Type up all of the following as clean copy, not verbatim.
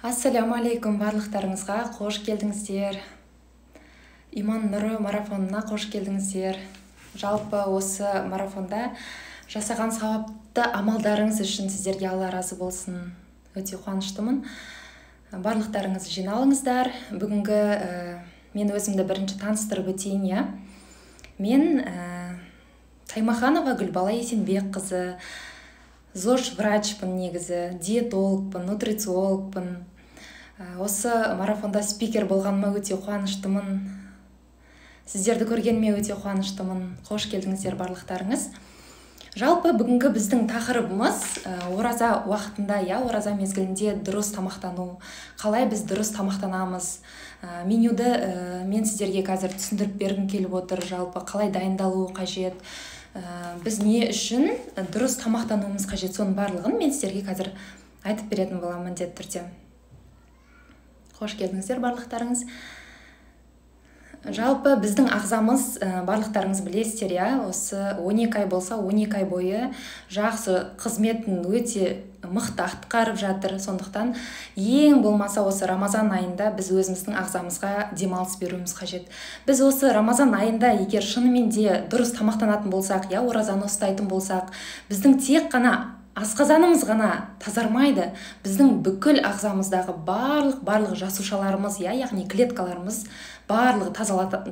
Ассалаумағалейкум барлықтарыңызға, қош келдіңіздер. Иман нұры марафонына қош келдіңіздер. Жалпы осы марафонда жасаған сауапты амалдарыңыз үшін сіздерге Алла разы болсын. Өте қуаныштымын. Барлықтарыңыз жиналыңыздар. Бүгінгі мен өзімді бірінші таныстырып өтейін, иә. Мен Таймаханова Гүлбала Есенбекқызы, ЗОЖ врачпын негізі, диетологпын, нутрициологпын. Осы марафонда спикер болғаныма өте қуаныштымын. Сіздерді көргеніме өте қуаныштымын. Қош келдіңіздер барлықтарыңыз. Жалпы бүгінгі біздің тақырыбымыз ораза уақытында, я, ораза мезгілінде дұрыс тамақтану. Қалай біз дұрыс тамақтанамыз? Менюді мен сіздерге қазір түсіндіріп бергім келіп отыр. Жалпы қалай дайындалу қажет? Біз не үшін дұрыс тамақтануымыз қажет? Соның барлығын мен сіздерге қазір айтып беретін боламын міндетті түрде. Қош келдіңіздер барлықтарыңыз. Жалпы біздің ағзамыз, барлықтарыңыз білесіздер, иә, осы 12 ай болса, 12 ай бойы жақсы қызметін өте мықты атқарып жатыр. Сондықтан ең болмаса осы Рамазан айында біз өзіміздің ағзамызға демалыс беруіміз қажет. Біз осы Рамазан айында егер шынымен де дұрыс тамақтанатын болсақ, иә, оразаны ұстайтын болсақ, біздің тек қана асқазанымыз ғана тазармайды, біздің бүкіл ағзамыздағы барлық жасушаларымыз, иә, яғни клеткаларымыз барлығы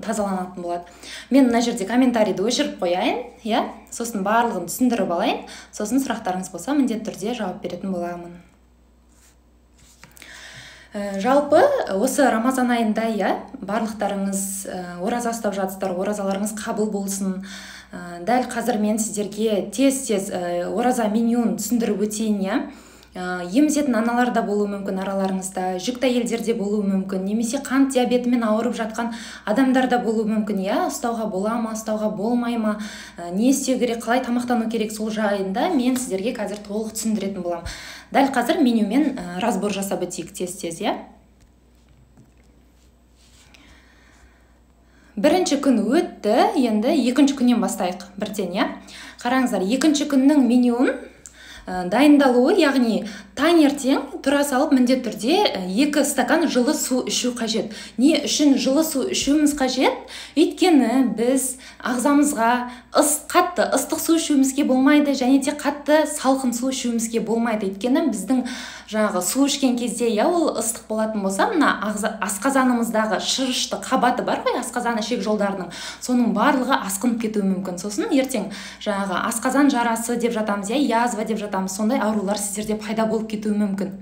тазаланатын болады. Мен мына жерде комментарийді өшіріп қояйын, иә, сосын барлығын түсіндіріп алайын, сосын сұрақтарыңыз болса міндетті түрде жауап беретін боламын. Жалпы осы Рамазан айында, иә, барлықтарыңыз ораза ұстап жатсыздар, оразаларыңыз қабыл болсын. Дәл қазір мен сіздерге тез-тез ораза менюін түсіндіріп өтейін, иә. Емізетін аналар да болуы мүмкін араларыңызда, жүкті әйелдер де болуы мүмкін, немесе қант диабетімен ауырып жатқан адамдар да болуы мүмкін, иә, ұстауға бола ма, ұстауға болмай ма, не істеу керек, қалай тамақтану керек, сол жайында мен сіздерге қазір толық түсіндіретін боламын. Дәл қазір менюмен разбор жасап өтейік тез-тез, иә. Бірінші күн өтті, енді екінші күннен бастайық бірден, иә. Қараңыздар, екінші күннің менюін дайындалуы, яғни таңертең тұра салып міндетті түрде 2 стакан жылы су ішу қажет. Не үшін жылы су ішуіміз қажет? Өйткені біз ағзамызға қатты ыстық су ішуімізге болмайды, және де қатты салқын су ішуімізге болмайды. Өйткені біздің жаңағы су ішкен кезде, иә, ол ыстық болатын болса, мына асқазанымыздағы шырышты қабаты бар ғой, асқазан ішек жолдарының, соның барлығы асқынып кетуі мүмкін. Сосын ертең жаңағы асқазан жарасы деп жатамыз, иә, язва деп жатамыз, сондай аурулар сіздерде пайда болып кетуі мүмкін.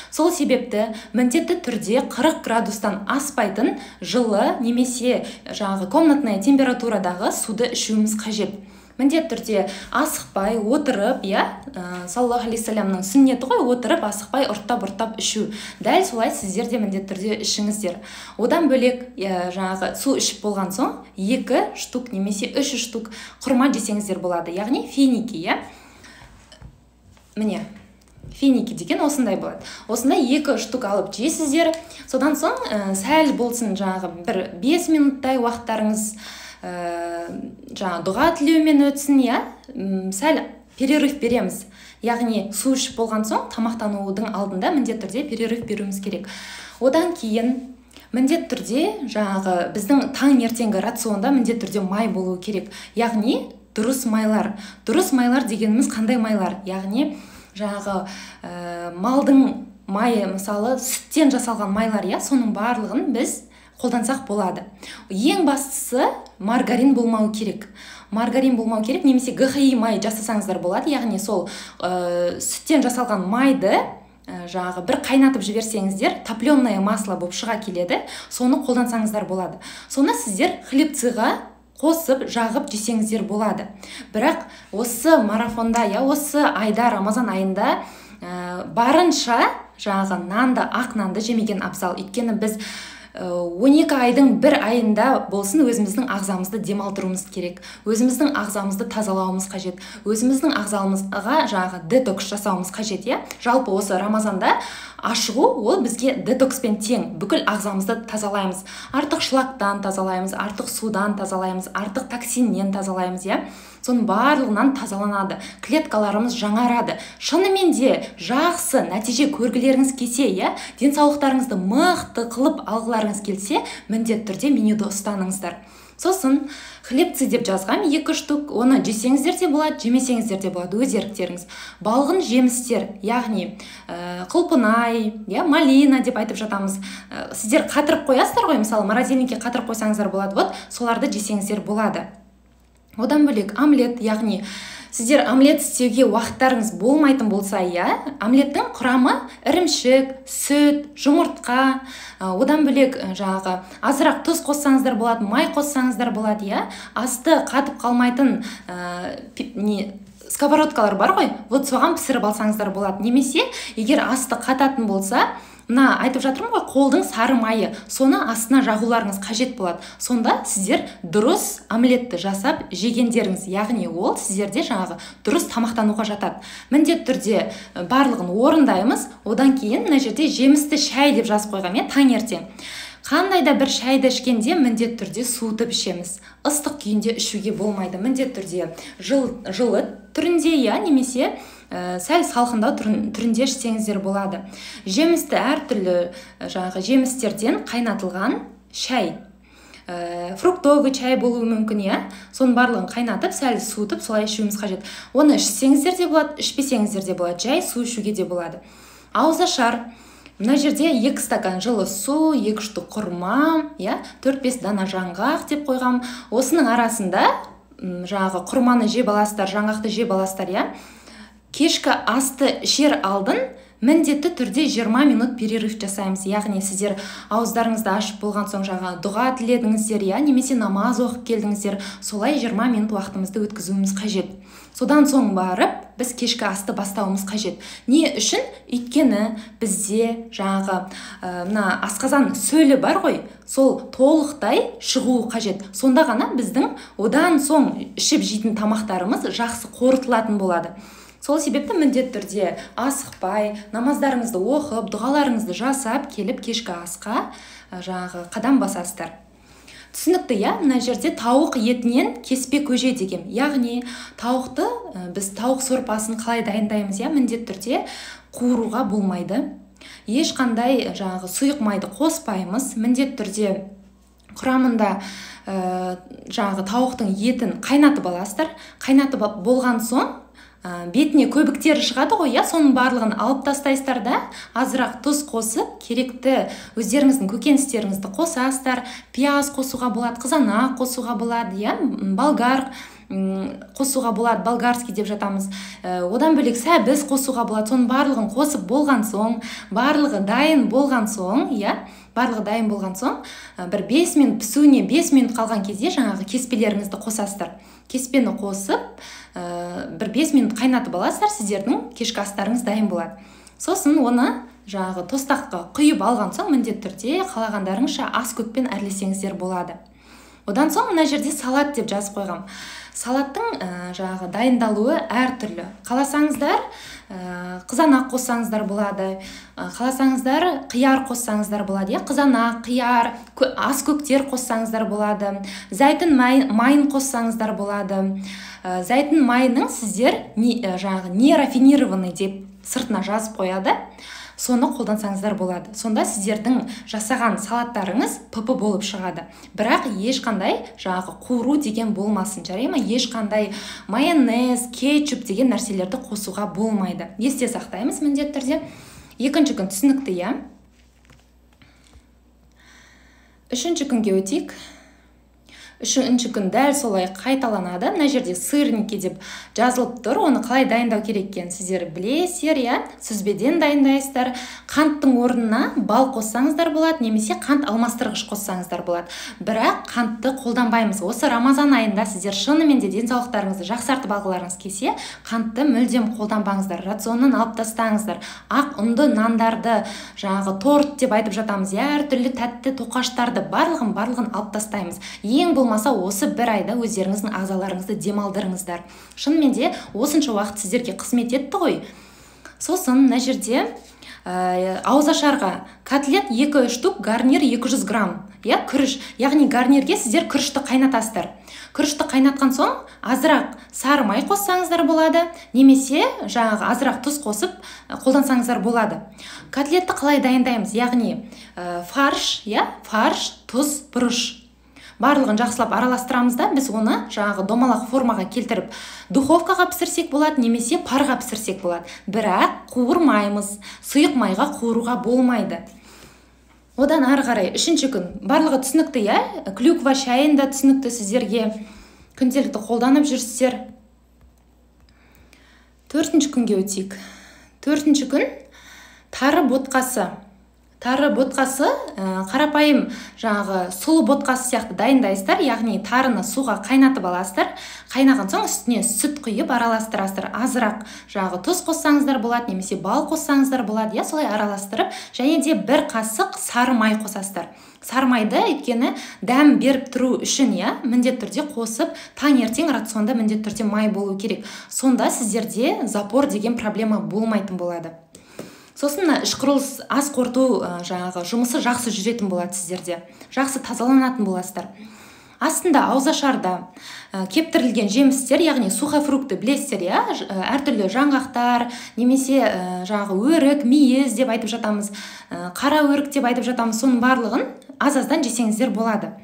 Сол себепті міндетті түрде 40 градустан аспайтын жылы немесе жаңағы комнатная температурадағы суды ішуіміз қажет. Міндетті түрде асықпай отырып, иә, саллаллаху алейхи вассаламның сүннеті ғой, отырып асықпай ұрттап-ұрттап ішу. Дәл солай сіздер де міндетті түрде ішіңіздер. Одан бөлек, жаңағы су ішіп болған соң 2 штук немесе 3 штук құрма жесеңіздер болады, яғни финики, иә. Міне, финики деген осындай болады. Осындай 2 штук алып жейсіздер. Содан соң сәл болсын жаңағы бір 5 минуттай уақыттарыңыз жаңа дұға тілеумен өтсін, иә, сәл перерыв береміз. Яғни су ішіп болған соң тамақтанудың алдында міндетті түрде перерыв беруіміз керек. Одан кейін міндетті түрде жаңағы біздің таңертеңгі рационда міндетті түрде май болуы керек. Яғни дұрыс майлар. Дұрыс майлар дегеніміз қандай майлар? Яғни жаңағы малдың майы, мысалы сүттен жасалған майлар, иә, соның барлығын біз қолдансақ болады. Ең бастысы маргарин болмау керек. Маргарин болмау керек, немесе ГХИ май жасасаңыздар болады. Яғни сол сүттен жасалған майды жаңағы бір қайнатып жіберсеңіздер, топленое масло болып шыға келеді. Соны қолдансаңыздар болады. Соны сіздер хлебцыға қосып, жағып жесеңіздер болады. Бірақ осы марафонда, я, осы айда, Рамазан айында барынша жаңағы нанды, ақ нанды жемеген абзал. Өйткені біз 12 айдың бір айында болсын өзіміздің ағзамызды демалдыруымыз керек. Өзіміздің ағзамызды тазалауымыз қажет. Өзіміздің ағзамызға жаңағы детокс жасауымыз қажет, иә. Жалпы осы Рамазанда ашығу ол бізге детокспен тең. Бүкіл ағзамызды тазалаймыз. Артық шлактан тазалаймыз, артық судан тазалаймыз, артық токсиннен тазалаймыз, иә. Соның барлығынан тазаланады, клеткаларымыз жаңарады. Шынымен де жақсы нәтиже көргілеріңіз келсе, иә, денсаулықтарыңызды мықты қылып алғыларыңыз келсе, міндетті түрде менюді ұстаныңыздар. Сосын хлебцы деп жазғам 2 штук, оны жесеңіздер де болады, жемесеңіздер де болады, өз еріктеріңіз. Балғын жемістер, яғни құлпынай, иә, малина деп айтып жатамыз. Сіздер қатырып қоясыздар ғой, мысалы морозильникке қатырып қойсаңыздар болады, вот соларды жесеңіздер болады. Одан бөлек омлет, яғни сіздер омлет істеуге уақыттарыңыз болмайтын болса, иә, омлеттің құрамы ірімшік, сүт, жұмыртқа, одан бөлек жаңағы азырақ тұз қоссаңыздар болады, май қоссаңыздар болады, иә, асты қатып қалмайтын сковородкалар бар ғой, вот соған пісіріп алсаңыздар болады. Немесе егер асты қататын болса, мына айтып жатырмын ғой, қолдың сары майы, соны астына жағуларыңыз қажет болады. Сонда сіздер дұрыс омлетті жасап жегендеріңіз, яғни ол сіздерде жаңағы дұрыс тамақтануға жатады. Міндетті түрде барлығын орындаймыз. Одан кейін мына жерде жемісті шай деп жазып қойғам, иә, таңертең. Қандай да бір шайды ішкенде міндетті түрде суытып ішеміз. Ыстық күйінде ішуге болмайды. Міндетті түрде жылы түрінде, иә, немесе сәл салқындау түрінде ішсеңіздер болады. Жемісті әртүрлі жаңағы жемістерден қайнатылған шай. Фруктовый чай болуы мүмкін, иә. Соның барлығын қайнатып, сәл суытып, солай ішуіміз қажет. Оны ішсеңіздер де болады, ішпесеңіздер де болады, жай су ішуге де болады. Ауызашар. Мына жерде 2 стакан жылы су, 2 штук құрма, иә, 4-5 дана жаңғақ деп қойғам. Осының арасында жаңағы құрманы жеп аласыздар, жаңғақты жеп аласыздар, иә. Кешкі асты ішер алдын міндетті түрде 20 минут перерыв жасаймыз. Яғни сіздер ауыздарыңызды ашып болған соң жаңа дұға тіледіңіздер, иә, немесе намаз оқып келдіңіздер, солай 20 минут уақытымызды өткізуіміз қажет. Содан соң барып біз кешкі асты бастауымыз қажет. Не үшін? Өйткені бізде жаңағы мына асқазан сөлі бар ғой, сол толықтай шығуы қажет. Сонда ғана біздің одан соң ішіп жейтін тамақтарымыз жақсы қорытылатын болады. Сол себепті міндетті түрде асықпай, намаздарыңызды оқып, дұғаларыңызды жасап, келіп кешкі асқа жаңағы қадам басасыздар. Түсінікті, иә? Мына жерде тауық етінен кеспе көже деген. Яғни тауықты біз тауық сорпасын қалай дайындаймыз, иә? Міндетті түрде қуыруға болмайды. Ешқандай жаңағы сұйық майды қоспаймыз. Міндетті түрде құрамында жаңағы тауықтың етін қайнатып аласыздар. Қайнатып болған соң бетіне көбіктері шығады ғой, иә, соның барлығын алып тастайсыздар да, азырақ тұз қосып, керекті өздеріңіздің көкөністеріңізді қосасыздар. Пияз қосуға болады, қызанақ қосуға болады, иә, болгар қосуға болады, болгарский деп жатамыз. Одан бөлек сәбіз қосуға болады. Соның барлығын қосып болған соң, барлығы дайын болған соң, иә, барлығы дайын болған соң, бір 5 минут пісуіне 5 минут қалған кезде жаңағы кеспелеріңізді қосасыздар. Кеспені қосып, бір 5 минут қайнатып аласыздар, сіздердің кешкі астарыңыз дайын болады. Сосын оны жаңағы тостаққа құйып алған соң міндетті түрде қалағандарыңызша ас көкпен әрлесеңіздер болады. Одан соң мына жерде салат деп жазып қойғам. Салаттың жаңағы дайындалуы әртүрлі. Қаласаңыздар қызанақ қоссаңыздар болады, қаласаңыздар қияр қоссаңыздар болады, иә, қызанақ, қияр, ас көктер қоссаңыздар болады, зәйтүн майын қоссаңыздар болады. Зәйтүн майының сіздер жаңағы нерафинированный деп сыртына жазып қояды. Соны қолдансаңыздар болады. Сонда сіздердің жасаған салаттарыңыз пп болып шығады. Бірақ ешқандай жаңағы қуыру деген болмасын, жарай ма? Ешқандай майонез, кетчуп деген нәрселерді қосуға болмайды. Есте сақтаймыз міндетті түрде. Екінші күн түсінікті, иә? Үшінші күнге өтейік. Үшінші күн дәл солай қайталанады. Мына жерде сырники деп жазылып тұр. Оны қалай дайындау керек екенін сіздер білесіздер, иә? Сүзбеден дайындайсыздар. Қанттың орнына бал қоссаңыздар болады, немесе қант алмастырғыш қоссаңыздар болады. Бірақ қантты қолданбаймыз. Осы Рамазан айында сіздер шынымен де денсаулықтарыңызды жақсартып алғыларыңыз келсе, қантты мүлдем қолданбаңыздар. Рационнан алып тастаңыздар. Ақ ұнды нандарды, жаңағы торт деп айтып жатамыз, иә, әртүрлі тәтті тоқаштарды барлығын алып тастаймыз. Ең болмаса осы бір айда өздеріңіздің ағзаларыңызды демалдырыңыздар. Шынымен де осынша уақыт сіздерге қызмет етті ғой. Сосын мына жерде ауызашарға котлет 2 штук, гарнир 200 грамм. иә, күріш, яғни гарнирге сіздер күрішті қайнатасыздар. Күрішті қайнатқан соң азырақ сары май қоссаңыздар болады, немесе жаңағы азырақ тұз қосып қолдансаңыздар болады. Котлетті қалай дайындаймыз? Яғни фарш, иә, фарш, тұз, бұрыш. Барлығын жақсылап араластырамыз да, біз оны жаңағы домалақ формаға келтіріп духовкаға пісірсек болады, немесе парға пісірсек болады. Бірақ қуырмаймыз, сұйық майға қуыруға болмайды. Одан ары қарай үшінші күн. Барлығы түсінікті, иә? Клюква шайын да түсінікті сіздерге. Күнделікті қолданып жүрсіздер. Төртінші күнге өтейік. Төртінші күн тары ботқасы. Тары ботқасы қарапайым жаңағы сұлы ботқасы сияқты дайындайсыздар, яғни тарыны суға қайнатып аласыздар. Қайнаған соң үстіне сүт құйып араластырасыздар. Азырақ жаңағы тұз қоссаңыздар болады, немесе бал қоссаңыздар болады, иә, солай араластырып, және де бір қасық сары май қосасыздар. Сары майды өйткені дәм беріп тұру үшін, иә, міндетті түрде қосып, таңертең рационда міндетті түрде май болу керек. Сонда сіздерде запор деген проблема болмайтын болады. Сосын мына ішқұрылыс, ас қорыту жаңағы жұмысы жақсы жүретін болады сіздерде. Жақсы тазаланатын боласыздар. Астында ауызашарда кептірілген жемістер, яғни сухофрукты білесіздер, иә, әртүрлі жаңғақтар, немесе жаңағы өрік, мейіз деп айтып жатамыз, қара өрік деп айтып жатамыз, соның барлығын аз-аздан жесеңіздер болады.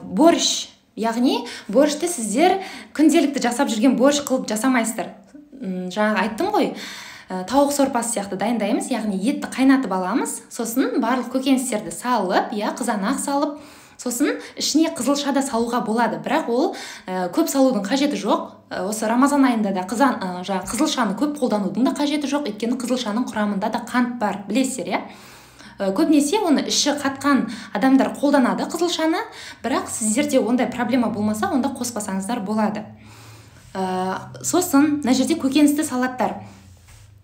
Борщ, яғни борщты сіздер күнделікті жасап жүрген борщ қылып жасамайсыздар. Жаңағы айттым ғой, тауық сорпасы сияқты дайындаймыз, яғни етті қайнатып аламыз, сосын барлық көкөністерді салып, иә, қызанақ салып, сосын ішіне қызылша да салуға болады, бірақ ол көп салудың қажеті жоқ. Осы Рамазан айында да қызылшаны көп қолданудың да қажеті жоқ, өйткені қызылшаның құрамында да қант бар, білесіздер, иә. Көбінесе оны іші қатқан адамдар қолданады қызылшаны, бірақ сіздерде ондай проблема болмаса, онда қоспасаңыздар болады. Сосын мына жерде көкөністі салаттар.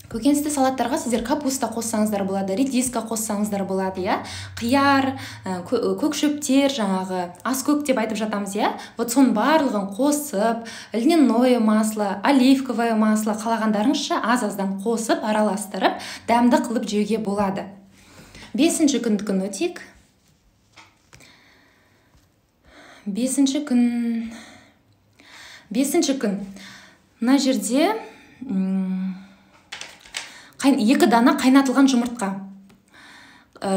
Көкөністі салаттарға сіздер капуста қоссаңыздар болады, редиска қоссаңыздар болады, иә, қияр, көк шөптер, жаңағы аскөк деп айтып жатамыз, иә. Вот соның барлығын қосып, льняное масло, оливковое масло қалағандарыңызша аз-аздан қосып, араластырып, дәмді қылып жеуге болады. Бесінші күндікін өтейік. Бесінші күн. Бесінші күн. Мына жерде 2 дана қайнатылған жұмыртқа.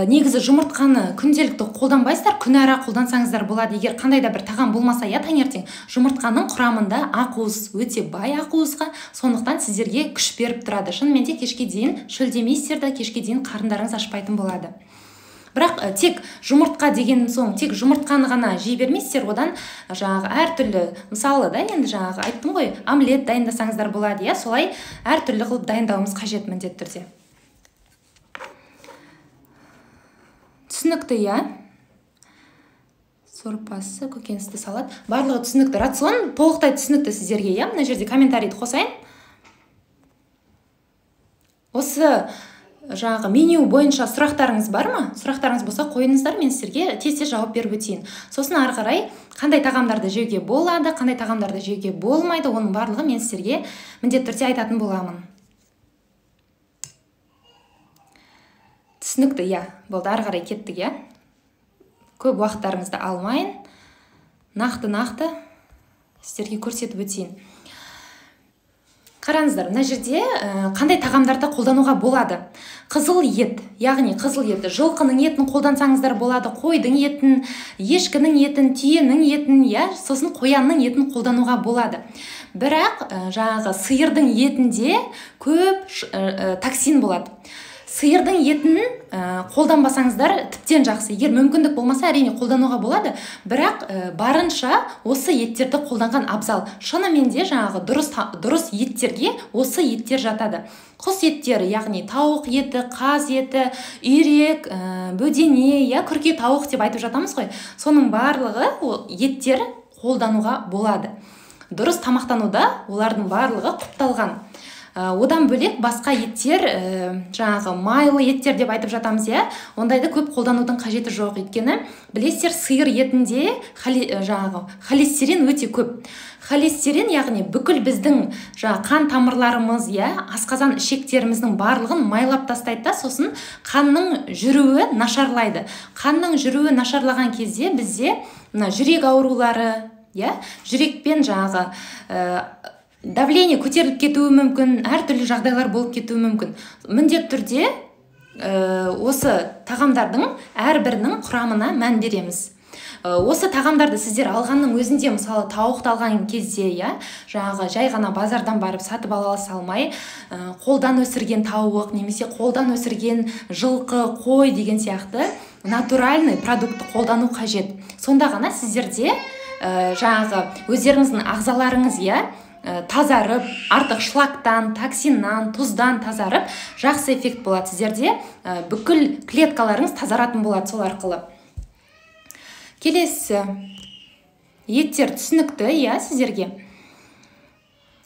Негізі жұмыртқаны күнделікті қолданбайсыздар, күнара қолдансаңыздар болады. Егер қандай да бір тағам болмаса, иә, таңертең жұмыртқаның құрамында ақуыз өте бай ақуызға, сондықтан сіздерге күш беріп тұрады. Шынымен де кешке дейін шөлдемейсіздер де, кешке дейін қарындарыңыз ашпайтын болады. Бірақ тек жұмыртқа деген соң, тек жұмыртқаны ғана жей бермейсіздер, одан жаңағы әртүрлі, мысалы да, енді жаңағы айттым ғой, омлет дайындасаңыздар болады, иә, солай әртүрлі қылып дайындауымыз қажет міндетті түрде. Түсінікті, иә? Сорпасы, көкөністі салат, барлығы түсінікті. Рацион толықтай түсінікті сіздерге, иә? Мына жерде комментарийді қосайын. Осы жаңағы меню бойынша сұрақтарыңыз бар ма? Сұрақтарыңыз болса қойыңыздар, мен сіздерге тез-тез жауап беріп өтейін. Сосын ары қарай қандай тағамдарды жеуге болады, қандай тағамдарды жеуге болмайды, оның барлығын мен сіздерге міндетті түрде айтатын боламын. Түсінікті, иә. Болды, ары қарай кеттік, иә. Көп уақыттарыңызды алмайын. Нақты-нақты сіздерге көрсетіп өтейін. Қараңыздар, мына жерде қандай тағамдарды қолдануға болады? Қызыл ет, яғни қызыл ет, жылқының етін қолдансаңыздар болады, қойдың етін, ешкінің етін, түйенің етін, иә, сосын қоянның етін қолдануға болады. Бірақ жаңағы сиырдың етінде көп токсин болады. Сиырдың етін қолданбасаңыздар тіптен жақсы. Егер мүмкіндік болмаса, әрине қолдануға болады, бірақ барынша осы еттерді қолданған абзал. Шынымен де жаңағы дұрыс еттерге осы еттер жатады. Құс еттері, яғни тауық еті, қаз еті, үйрек, бөдене, я күрке тауық деп айтып жатамыз ғой. Соның барлығы ол еттер қолдануға болады. Дұрыс тамақтануда олардың барлығы құпталған. Одан бөлек басқа еттер, жаңағы майлы еттер деп айтып жатамыз, иә, ондайды көп қолданудың қажеті жоқ. Өйткені білесіздер, сиыр етінде жаңағы холестерин өте көп. Холестерин, яғни бүкіл біздің жаңа қан тамырларымыз, иә, асқазан ішектеріміздің барлығын майлап тастайды да, сосын қанның жүруі нашарлайды. Қанның жүруі нашарлаған кезде бізде мына жүрек аурулары, иә, жүрекпен жаңағы давление көтеріліп кетуі мүмкін, әртүрлі жағдайлар болып кетуі мүмкін. Міндетті түрде осы тағамдардың әрбірінің құрамына мән береміз. Осы тағамдарды сіздер алғанның өзінде, мысалы тауықты алған кезде, иә, жаңағы жай ғана базардан барып сатып ала салмай, қолдан өсірген тауық немесе қолдан өсірген жылқы, қой деген сияқты натуральный продуктты қолдану қажет. Сонда ғана сіздерде жаңағы өздеріңіздің ағзаларыңыз, иә, тазарып, артық шлактан, токсиннан, тұздан тазарып, жақсы эффект болады. Сіздерде бүкіл клеткаларыңыз тазаратын болады сол арқылы. Келесі еттер түсінікті, иә, сіздерге.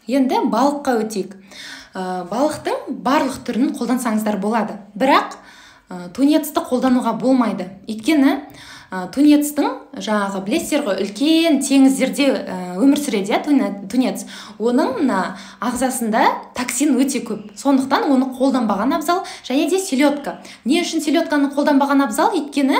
Енді балыққа өтейік. Балықтың барлық түрін қолдансаңыздар болады. Бірақ тунецті қолдануға болмайды. Өйткені тунецтің жаңағы білесіздер ғой, үлкен теңіздерде өмір сүреді, иә, тунец. Оның мына ағзасында токсин өте көп. Сондықтан оны қолданбаған абзал. Және де селедка. Не үшін селедканы қолданбаған абзал? Өйткені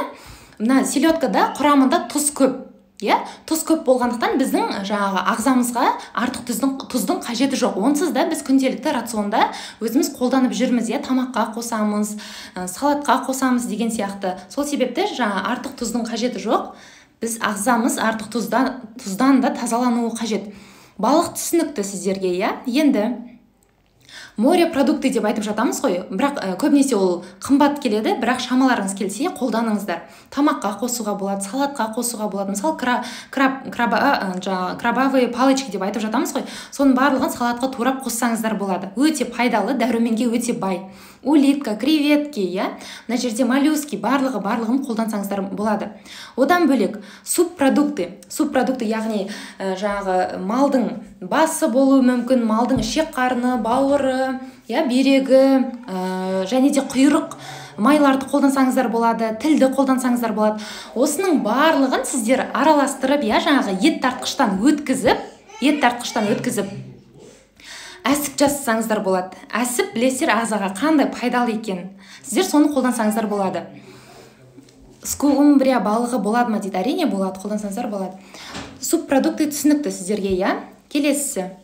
мына селедкада құрамында тұз көп. Иә, тұз көп болғандықтан біздің жаңағы ағзамызға артық тұздың қажеті жоқ. Онсыз да біз күнделікті рационда өзіміз қолданып жүрміз, иә, тамаққа қосамыз, салатқа қосамыз деген сияқты. Сол себепті жаңа артық тұздың қажеті жоқ. Біз ағзамыз артық тұздан да тазалануы қажет. Балық түсінікті сіздерге, иә. Енді морепродукты деп айтып жатамыз ғой, бірақ көбінесе ол қымбат келеді, бірақ шамаларыңыз келсе қолданыңыздар. Тамаққа қосуға болады, салатқа қосуға болады. Мысалы, крабовые палочки деп айтып жатамыз ғой, соның барлығын салатқа турап қоссаңыздар болады. Өте пайдалы, дәруменге өте бай. Улитка, креветки, иә, мына жерде моллюски, барлығын қолдансаңыздар болады. Одан бөлек субпродукты. Субпродукты, яғни жаңағы малдың басы болуы мүмкін, малдың ішек қарны, бауыры, иә, бүйрегі, және де құйрық майларды қолдансаңыздар болады, тілді қолдансаңыздар болады. Осының барлығын сіздер араластырып, иә, жаңағы ет тартқыштан өткізіп әсіп жасасаңыздар болады. Әсіп, білесіздер, ағзаға қандай пайдалы екен. Сіздер соны қолдансаңыздар болады. Скумбрия балығы болады ма дейді? Әрине болады, қолдансаңыздар болады. Субпродукты түсінікті сіздерге, иә. Келесісі.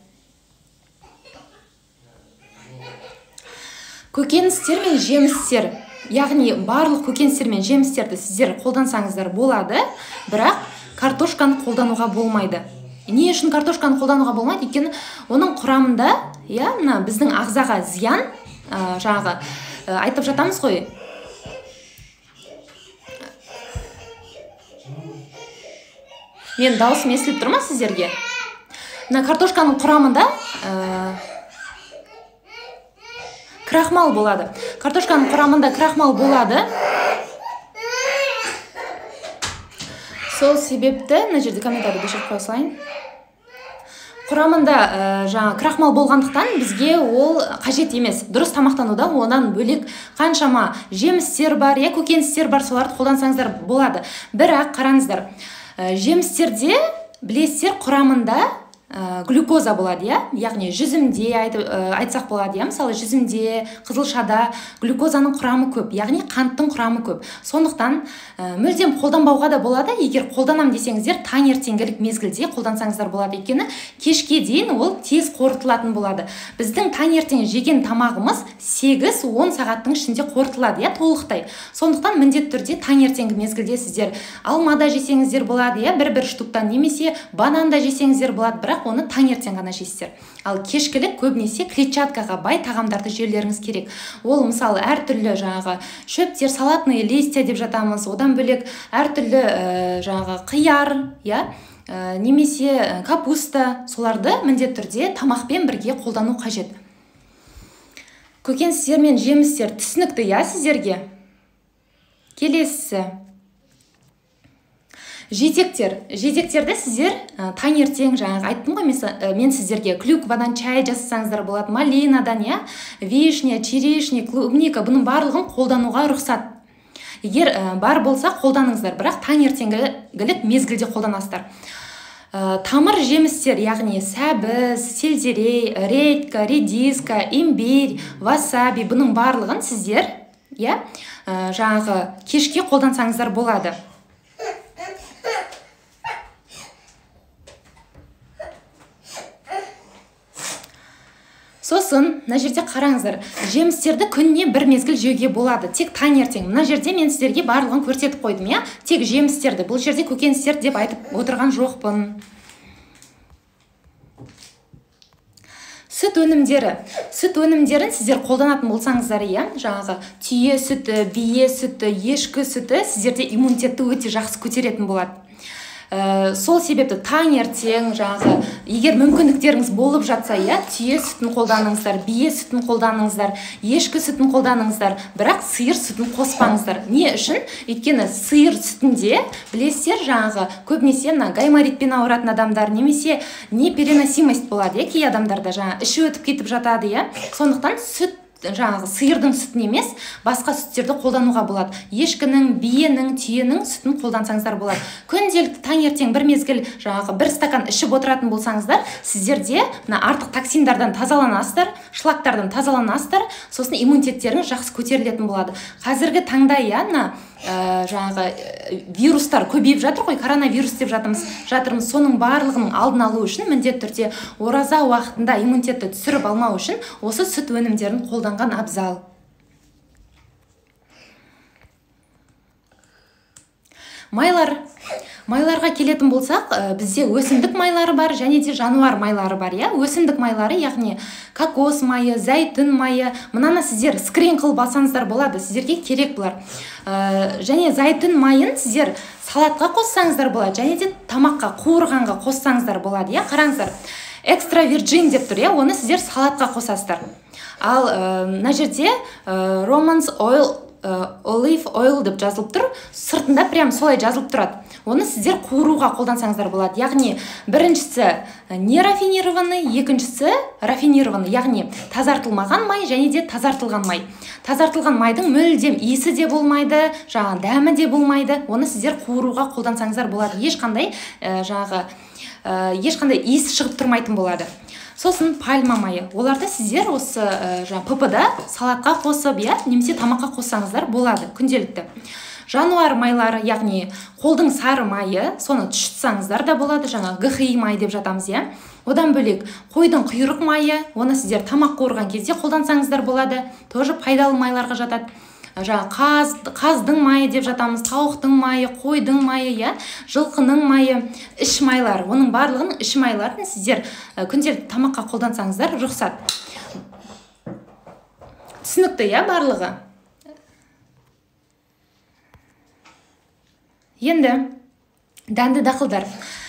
Көкөністер мен жемістер. Яғни барлық көкөністер мен жемістерді сіздер қолдансаңыздар болады, бірақ картошканы қолдануға болмайды. Не үшін картошканы қолдануға болмайды? Өйткені оның құрамында, иә, мына біздің ағзаға зиян, жаңағы айтып жатамыз ғой. Мен дауысым естіліп тұр ма сіздерге? Мына картошканың құрамында крахмал болады. Картошканың құрамында крахмал болады. Сол себепті мына жерде комментарийді өшіріп қоя салайын. Құрамында жаңа крахмал болғандықтан бізге ол қажет емес. Дұрыс тамақтануда онан бөлек қаншама жемістер бар, иә, көкөністер бар, соларды қолдансаңыздар болады. Бірақ қараңыздар, жемістерде білесіздер құрамында глюкоза болады, иә, яғни жүзімде айтсақ болады, иә, мысалы жүзімде, қызылшада глюкозаның құрамы көп, яғни қанттың құрамы көп. Сондықтан мүлдем қолданбауға да болады. Егер қолданам десеңіздер, таңертеңгілік мезгілде қолдансаңыздар болады, өйткені кешке дейін ол тез қорытылатын болады. Біздің таңертең жеген тамағымыз 8-10 сағаттың ішінде қорытылады, иә, толықтай. Сондықтан міндетті түрде таңертеңгі мезгілде сіздер алма да жесеңіздер болады, иә, бір-бір штуктан, немесе банан да жесеңіздер болады, бірақ оны таңертең ғана жейсіздер. Ал кешкілік көбінесе клетчаткаға бай тағамдарды жеулеріңіз керек. Ол мысалы әртүрлі жаңағы шөптер, салатные листья деп жатамыз, одан бөлек әртүрлі жаңағы қияр, иә, немесе капуста, соларды міндетті түрде тамақпен бірге қолдану қажет. Көкөністер мен жемістер түсінікті, иә, сіздерге? Келесісі. Жидектер. Жидектерді сіздер таңертең, жаңағы айттым ғой, мен сіздерге клюквадан чай жасасаңыздар болады, малинадан, иә, вишня, черешня, клубника, бұның барлығын қолдануға рұқсат. Егер бар болса қолданыңыздар, бірақ таңертеңгілік мезгілде қолданасыздар. Тамыр жемістер, яғни сәбіз, сельдерей, редька, редиска, имбирь, васаби, бұның барлығын сіздер, иә, жаңағы кешке қолдансаңыздар болады. Сосын, мына жерде қараңыздар, жемістерді күніне бір мезгіл жеуге болады, тек таңертең. Мына жерде мен сіздерге барлығын көрсетіп қойдым, иә? Тек жемістерді, бұл жерде көкөністер деп айтып отырған жоқпын. Сүт өнімдері. Сүт өнімдерін сіздер қолданатын болсаңыздар, иә, жаңағы түйе сүті, бие сүті, ешкі сүті сіздерде иммунитетті өте жақсы көтеретін болады. Сол себепті таңертең жаңағы, егер мүмкіндіктеріңіз болып жатса, иә, түйе сүтін қолданыңыздар, бие сүтін қолданыңыздар, ешкі сүтін қолданыңыздар, бірақ сиыр сүтін қоспаңыздар. Не үшін? Өйткені сиыр сүтінде, білесіздер, жаңағы көбінесе мына гайморитпен ауыратын адамдар немесе непереносимость болады, иә, кей адамдарда жаңа іші өтіп кетіп жатады, иә. Сондықтан сүт, жаңағы сиырдың сүтін емес, басқа сүттерді қолдануға болады. Ешкінің, биенің, түйенің сүтін қолдансаңыздар болады. Күнделікті таңертең бір мезгіл жаңағы бір стакан ішіп отыратын болсаңыздар, сіздерде мына артық токсиндардан тазаланасыздар, шлактардан тазаланасыздар, сосын иммунитеттеріңіз жақсы көтерілетін болады. Қазіргі таңда, иә, мына жаңағы вирустар көбейіп жатыр ғой, коронавирус деп жатырмыз. Соның барлығының алдын алу үшін міндетті түрде ораза уақытында иммунитетті түсіріп алмау үшін осы сүт өнімдерін қолданған абзал. Майлар. Майларға келетін болсақ, бізде өсімдік майлары бар және де жануар майлары бар, иә? Өсімдік майлары, яғни кокос майы, зәйтүн майы, мынаны сіздер скрин қылып алсаңыздар болады, сіздерге керек бұлар. Және зәйтүн майын сіздер салатқа қоссаңыздар болады, және де тамаққа, қуырғанға қоссаңыздар болады, иә? Қараңыздар, экстра вирджин деп тұр, иә? Оны сіздер салатқа қосасыздар. Ал мына жерде Romans oil, olive oil деп жазылып тұр, сыртында прям солай жазылып тұрады. Оны сіздер қуыруға қолдансаңыздар болады. Яғни біріншісі нерафинированный, екіншісі рафинированный, яғни тазартылмаған май және де тазартылған май. Тазартылған майдың мүлдем иісі де болмайды, жаңағы дәмі де болмайды. Оны сіздер қуыруға қолдансаңыздар болады. Ешқандай жаңағы ешқандай иіс шығып тұрмайтын болады. Сосын пальма майы. Оларды сіздер осы жаңа ПП-да салатқа қосып, иә, немесе тамаққа қоссаңыздар болады күнделікті. Жануар майлары, яғни қолдың сары майы, соны тұшытсаңыздар да болады, жаңа ГХИ май деп жатамыз, иә. Одан бөлек қойдың құйрық майы, оны сіздер тамақ қуырған кезде қолдансаңыздар болады, тоже пайдалы майларға жатады. Жаңа қаздың майы деп жатамыз, тауықтың майы, қойдың майы, иә, жылқының майы, іш майлары, оның барлығының іш майларын сіздер күнделікті тамаққа қолдансаңыздар рұқсат. Түсінікті, иә, барлығы? Енді дәнді дақылдар.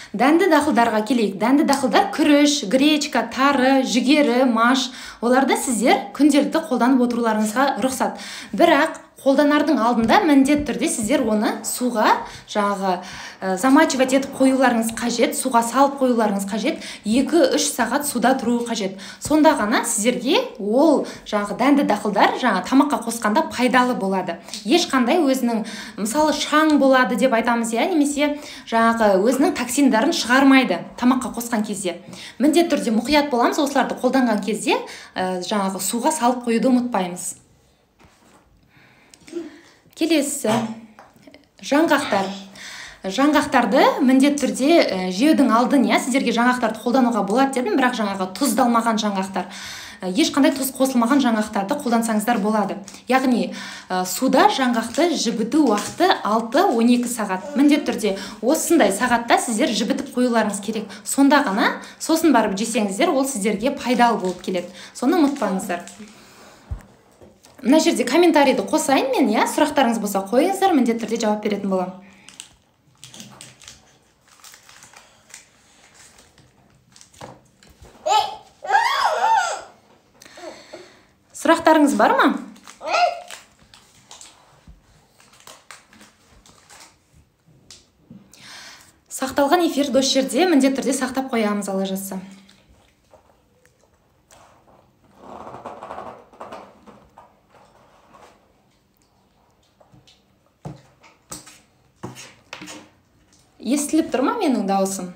Дәнді дақылдарға келейік. Дәнді дақылдар күріш, гречка, тары, жүгері, маш. Оларды сіздер күнделікті қолданып отыруларыңызға рұқсат. Бірақ қолданардың алдында міндетті түрде сіздер оны суға жаңағы замачивать етіп қоюларыңыз қажет, суға салып қоюларыңыз қажет, 2-3 сағат суда тұруы қажет. Сонда ғана сіздерге ол жаңағы дәнді дақылдар жаңа тамаққа қосқанда пайдалы болады. Ешқандай өзінің, мысалы, шаң болады деп айтамыз, иә, немесе жаңағы өзінің токсиндарын шығармайды тамаққа қосқан кезде. Міндетті түрде мұқият боламыз, осыларды қолданған кезде жаңағы суға салып қоюды ұмытпаймыз. Келесі жаңғақтар. Жаңғақтарды міндетті түрде жеудің алдын, иә, сіздерге жаңғақтарды қолдануға болады дедім, бірақ жаңағы тұздалмаған жаңғақтар, ешқандай тұз қосылмаған жаңғақтарды қолдансаңыздар болады. Яғни суда жаңғақты жібіту уақыты 6-12 сағат. Міндетті түрде осындай сағатта сіздер жібітіп қоюларыңыз керек. Сонда ғана сосын барып жесеңіздер, ол сіздерге пайдалы болып келеді. Соны ұмытпаңыздар. Мына жерде комментарийді қосайын мен, иә, сұрақтарыңыз болса қойыңыздар, міндетті түрде жауап беретін боламын. Сұрақтарыңыз бар ма? Сақталған эфирді осы жерде міндетті түрде сақтап қоямыз, Алла жазса. Естіліп тұр ма менің дауысым?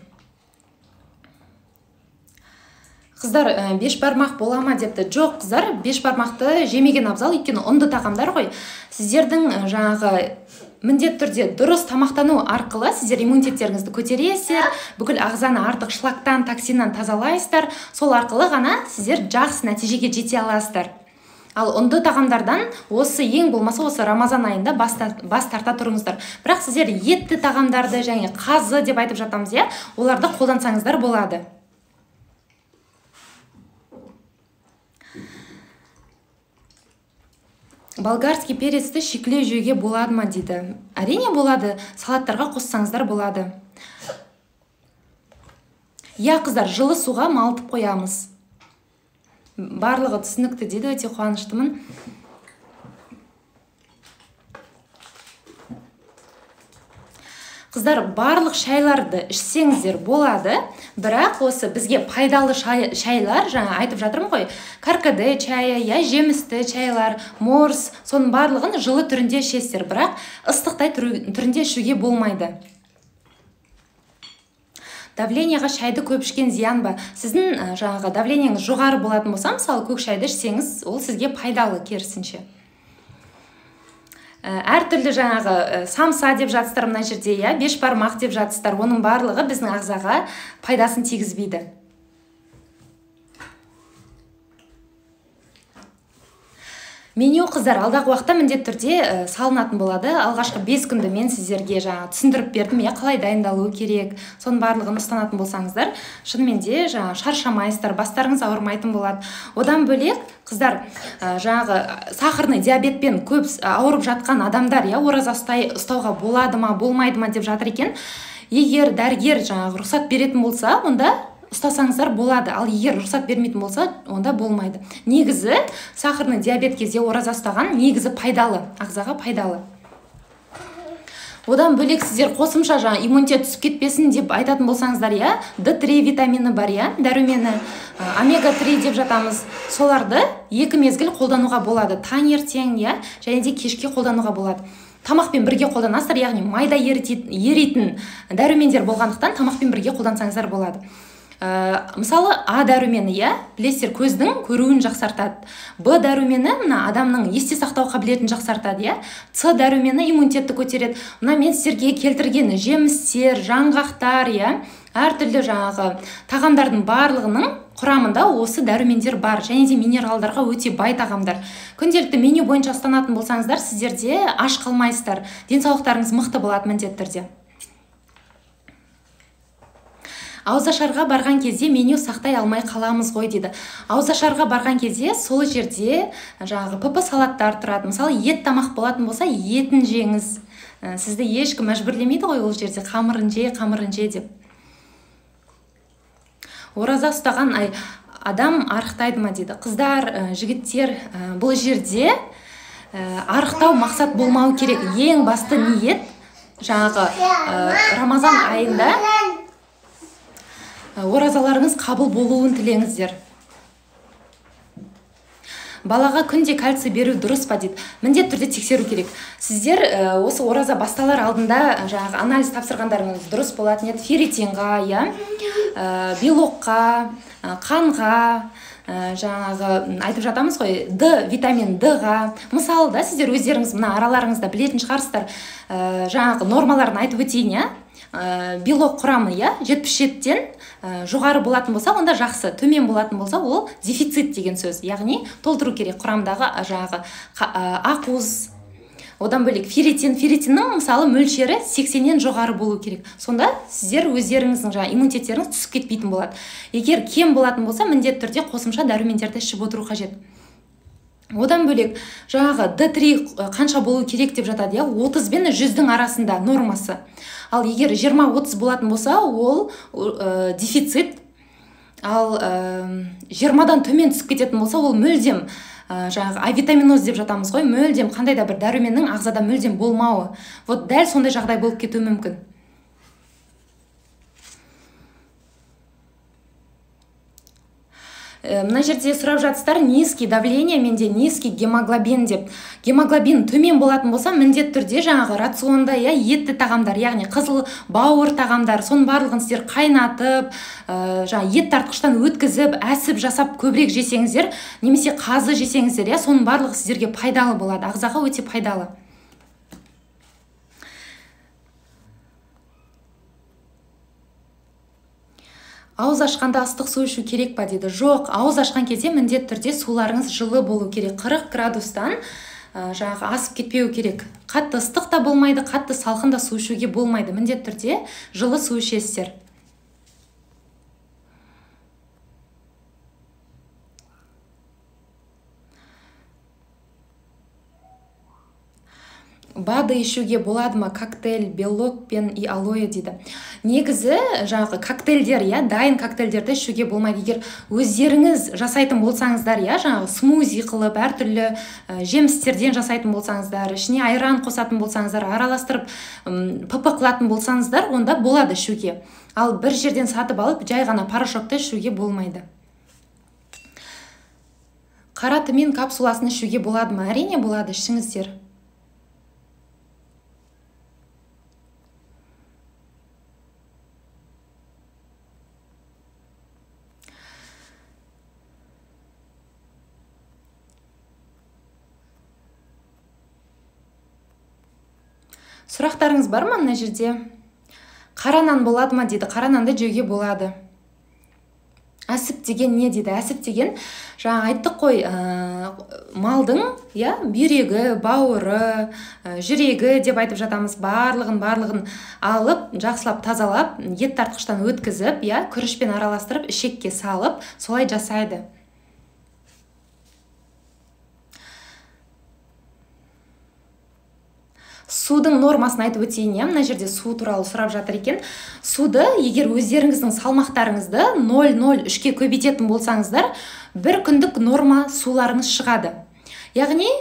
Қыздар, бешбармақ бола ма депті. Жоқ, қыздар, бешбармақты жемеген абзал, өйткені ұнды тағамдар ғой. Сіздердің жаңағы міндетті түрде дұрыс тамақтану арқылы сіздер иммунитеттеріңізді көтересіздер, бүкіл ағзаны артық шлактан, токсиннан тазалайсыздар. Сол арқылы ғана сіздер жақсы нәтижеге жете аласыздар. Ал ұнды тағамдардан осы ең болмаса осы Рамазан айында бас тарта тұрыңыздар. Бірақ сіздер етті тағамдарды және қазы деп айтып жатамыз, иә, оларды қолдансаңыздар болады. Болгарский перецті шикілеу жеуге болады ма дейді. Әрине болады, салаттарға қоссаңыздар болады. Иә, қыздар, жылы суға малтып қоямыз. Барлығы түсінікті дейді, өте қуаныштымын. Қыздар, барлық шайларды ішсеңіздер болады, бірақ осы бізге пайдалы шайлар, жаңа айтып жатырмын ғой, каркаде чайы, я жемісті чайлар, морс, соның барлығын жылы түрінде ішесіздер, бірақ ыстықтай түрінде ішуге болмайды. Давлениеға шайды көп ішкен зиян ба? Сіздің жаңағы давлениеңіз жоғары болатын болса, мысалы, көк шайды ішсеңіз, ол сізге пайдалы керісінше. Әртүрлі жаңағы самса деп жатсыздар мына жерде, иә, бешбармақ деп жатсыздар, оның барлығы біздің ағзаға пайдасын тигізбейді. Меню, қыздар, алдағы уақытта міндетті түрде салынатын болады. Алғашқы 5 күнді мен сіздерге жаңа түсіндіріп бердім, иә, қалай дайындалу керек. Соның барлығын ұстанатын болсаңыздар, шынымен де жаңа шаршамайсыздар, бастарыңыз ауырмайтын болады. Одан бөлек, қыздар, жаңағы сахарный диабетпен көп ауырып жатқан адамдар, иә, ораза ұстауға болады ма, болмайды ма деп жатыр екен. Егер дәрігер жаңағы рұқсат беретін болса, онда ұстасаңыздар болады, ал егер рұқсат бермейтін болса, онда болмайды. Негізі сахарный диабет кезде ораза ұстаған негізі пайдалы, ағзаға пайдалы. Одан бөлек сіздер қосымша жаңа иммунитет түсіп кетпесін деп айтатын болсаңыздар, иә, D3 витамині бар, иә, дәрумені, омега-3 деп жатамыз. Соларды екі мезгіл қолдануға болады, таңертең, иә, және де кешке қолдануға болады. Тамақпен бірге қолданасыздар, яғни майда еритін дәрумендер болғандықтан тамақпен бірге қолдансаңыздар болады. Мысалы, А дәрумені, иә, білесіздер, көздің көруін жақсартады. Б дәрумені мына адамның есте сақтау қабілетін жақсартады, иә. С дәрумені иммунитетті көтереді. Мына мен сіздерге келтірген жемістер, жаңғақтар, иә, әртүрлі жаңағы тағамдардың барлығының құрамында осы дәрумендер бар, және де минералдарға өте бай тағамдар. Күнделікті меню бойынша ұстанатын болсаңыздар, сіздер де аш қалмайсыздар, денсаулықтарыңыз мықты болады міндетті түрде. Ауызашарға барған кезде меню сақтай алмай қаламыз ғой дейді. Ауызашарға барған кезде сол жерде жаңағы ПП салаттар тұрады. Мысалы, ет тамақ болатын болса, етін жеңіз. Сізді ешкім мәжбүрлемейді ғой ол жерде қамырын же, қамырын же деп. Ораза ұстаған адам арықтайды ма дейді. Қыздар, жігіттер, бұл жерде арықтау мақсат болмау керек. Ең басты ниет жаңағы Рамазан айында оразаларыңыз қабыл болуын тілеңіздер. Балаға күнде кальций беру дұрыс па дейді. Міндетті түрде тексеру керек. Сіздер осы ораза басталар алдында жаңағы анализ тапсырғандарыңыз дұрыс болатын еді. Ферритинға, иә, белокқа, қанға, жаңағы айтып жатамыз ғой, Д витамин Д-ға. Мысалы да, сіздер өздеріңіз мына араларыңызда білетін шығарсыздар, жаңағы нормаларын айтып өтейін, иә. Белок құрамы, иә, 77-тен жоғары болатын болса, онда жақсы, төмен болатын болса, ол дефицит деген сөз. Яғни толтыру керек құрамдағы жаңағы ақуыз. Одан бөлек ферритин, ферритиннің мысалы мөлшері 80-нен жоғары болу керек. Сонда сіздер өздеріңіздің жаңа иммунитеттеріңіз түсіп кетпейтін болады. Егер кем болатын болса, міндетті түрде қосымша дәрумендерді ішіп отыру қажет. Одан бөлек жаңағы D3 қанша болу керек деп жатады, иә, 30 бен 100-дің арасында нормасы. Ал егер 20-30 болатын болса, ол дефицит. Ал 20-дан төмен түсіп кететін болса, ол мүлдем жаңағы авитаминоз деп жатамыз ғой, мүлдем қандай да бір дәруменнің ағзада мүлдем болмауы. Вот дәл сондай жағдай болып кетуі мүмкін. Мына жерде сұрап жатсыздар, низкий давление, менде низкий гемоглобин деп. Гемоглобин төмен болатын болса, міндетті түрде жаңағы рационда, иә, етті тағамдар, яғни қызыл бауыр тағамдар, соның барлығын сіздер қайнатып, жаңа ет тартқыштан өткізіп, әсіп жасап көбірек жесеңіздер, немесе қазы жесеңіздер, иә, соның барлығы сіздерге пайдалы болады, ағзаға өте пайдалы. Ауыз ашқанда ыстық су ішу керек па дейді. Жоқ, ауыз ашқан кезде міндетті түрде суларыңыз жылы болу керек. 40 градустан жаңағы асып кетпеу керек. Қатты ыстық та болмайды, қатты салқын да су ішуге болмайды. Міндетті түрде жылы су ішесіздер. БАДы ішуге болады ма? Коктейль, белок пен и алоэ дейді. Негізі жаңағы коктейльдер, иә, дайын коктейльдерді ішуге болмайды. Егер өздеріңіз жасайтын болсаңыздар, иә, жаңағы смузи қылып, әртүрлі жемістерден жасайтын болсаңыздар, ішіне айран қосатын болсаңыздар, араластырып ПП қылатын болсаңыздар, онда болады ішуге. Ал бір жерден сатып алып, жай ғана порошокты ішуге болмайды. Қара тмин капсуласын ішуге болады ма? Әрине болады, ішіңіздер. Сұрақтарыңыз бар ма мына жерде? Қара нан болады ма дейді. Қара нанды жеуге болады. Әсіп деген не дейді? Әсіп деген, жаңа айттық қой, малдың, иә, бүйрегі, бауыры, жүрегі деп айтып жатамыз. Барлығын алып, жақсылап тазалап, ет тартқыштан өткізіп, иә, күрішпен араластырып, ішекке салып, солай жасайды. Судың нормасын айтып өтейін, иә, мына жерде су туралы сұрап жатыр екен. Суды, егер өздеріңіздің салмақтарыңызды 0,03-ке көбейтетін болсаңыздар, бір күндік норма суларыңыз шығады. Яғни,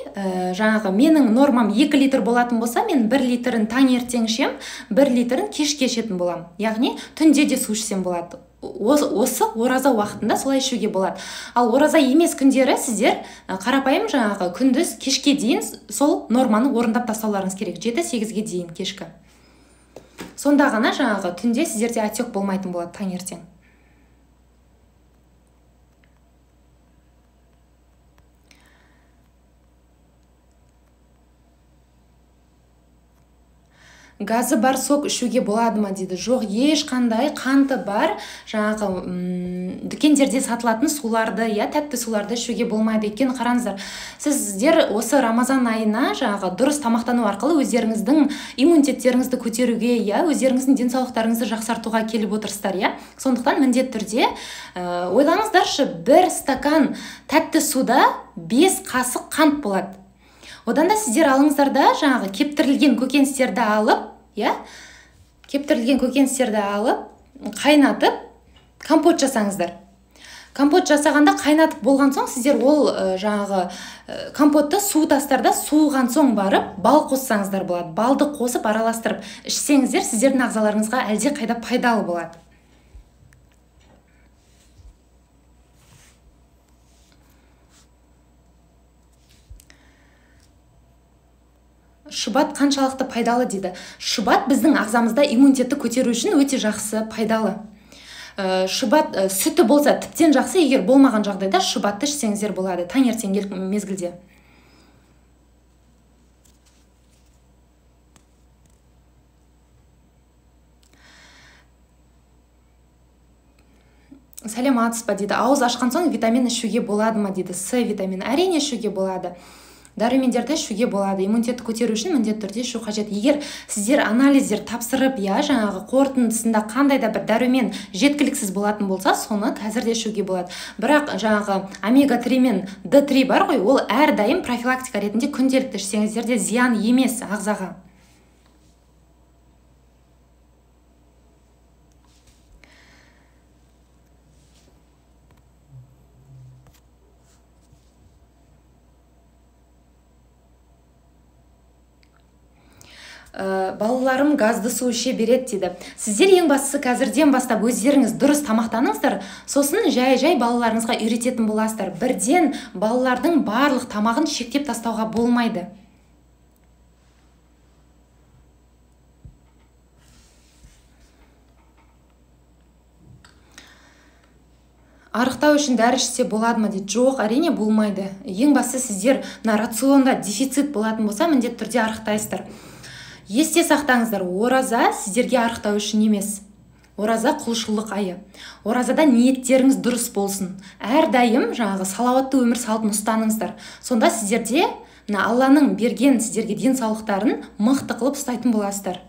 жаңағы менің нормам 2 литр болатын болса, мен 1 литрін таңертең ішем, 1 литрін кешке ішетін болам. Яғни, түнде де су ішсем болады. Осы ораза уақытында солай ішуге болады. Ал ораза емес күндері сіздер қарапайым жаңағы күндіз кешке дейін сол норманы орындап тастауларыңыз керек. 7-8-ге дейін кешкі. Сонда ғана жаңағы түнде сіздерде отек болмайтын болады таңертең. Газы бар сок ішуге болады ма дейді. Жоқ, ешқандай қанты бар жаңағы дүкендерде сатылатын суларды, иә, тәтті суларды ішуге болмайды. Өйткені қараңыздар, сіздер осы Рамазан айына жаңағы дұрыс тамақтану арқылы өздеріңіздің иммунитеттеріңізді көтеруге, иә, өздеріңіздің денсаулықтарыңызды жақсартуға келіп отырсыздар, иә. Сондықтан міндетті түрде ойлаңыздаршы, бір стакан тәтті суда 5 қасық қант болады. Одан да сіздер алыңыздар да жаңағы кептірілген көкөністерді алып, иә, кептірілген көкөністерді алып, қайнатып компот жасаңыздар. Компот жасағанда қайнатып болған соң сіздер ол жаңағы компотты суытасыздар да, суыған соң барып бал қоссаңыздар болады. Балды қосып араластырып ішсеңіздер, сіздердің ағзаларыңызға әлде қайда пайдалы болады. Шұбат қаншалықты пайдалы дейді. Шұбат біздің ағзамызда иммунитетті көтеру үшін өте жақсы, пайдалы. Шұбат сүті болса тіптен жақсы, егер болмаған жағдайда шұбатты ішсеңіздер болады таңертеңгі мезгілде. Сәлеметсіз ба дейді. Ауыз ашқан соң витамин ішуге болады ма дейді. С витамині әрине ішуге болады. Дәрумендерді ішуге болады. Иммунитетті көтеру үшін міндетті түрде ішу қажет. Егер сіздер анализдер тапсырып, иә, жаңағы қорытындысында қандай да бір дәрумен жеткіліксіз болатын болса, соны қазір де ішуге болады. Бірақ жаңағы омега-3 мен Д3 бар ғой, ол әрдайым профилактика ретінде күнделікті ішсеңіздер де зиян емес ағзаға. Балаларым газды су іше береді дейді. Сіздер ең бастысы қазірден бастап өздеріңіз дұрыс тамақтаныңыздар, сосын жай-жай балаларыңызға үйрететін боласыздар. Бірден балалардың барлық тамағын шектеп тастауға болмайды. Арықтау үшін дәрі ішсе болады ма дейді. Жоқ, әрине болмайды. Ең бастысы сіздер мына рационда дефицит болатын болса, міндетті түрде арықтайсыздар. Есте сақтаңыздар, ораза сіздерге арықтау үшін емес. Ораза құлшылық айы. Оразада ниеттеріңіз дұрыс болсын. Әрдайым жаңағы салауатты өмір салтын ұстаныңыздар. Сонда сіздерде мына Алланың берген сіздерге денсаулықтарын мықты қылып ұстайтын боласыздар.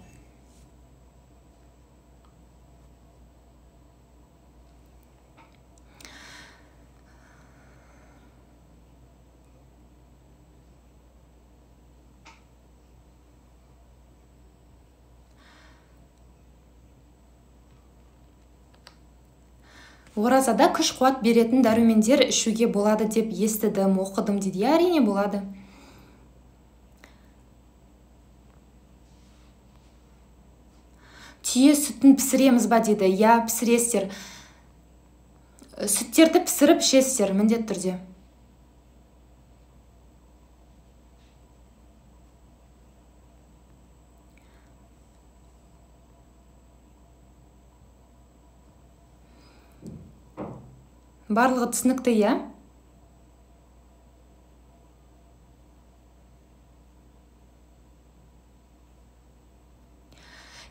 Оразада күш қуат беретін дәрумендер ішуге болады деп естідім, оқыдым дейді. Иә, әрине болады. Түйе сүтін пісіреміз ба дейді. Иә, пісіресіздер. Сүттерді пісіріп ішесіздер, міндетті түрде. Барлығы түсінікті, иә?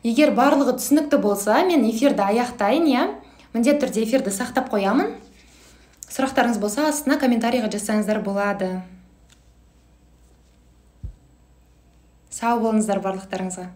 Егер барлығы түсінікті болса, мен эфирді аяқтайын, иә? Міндетті түрде эфирді сақтап қоямын. Сұрақтарыңыз болса, астына комментарийға жазсаңыздар болады. Сау болыңыздар барлықтарыңызға.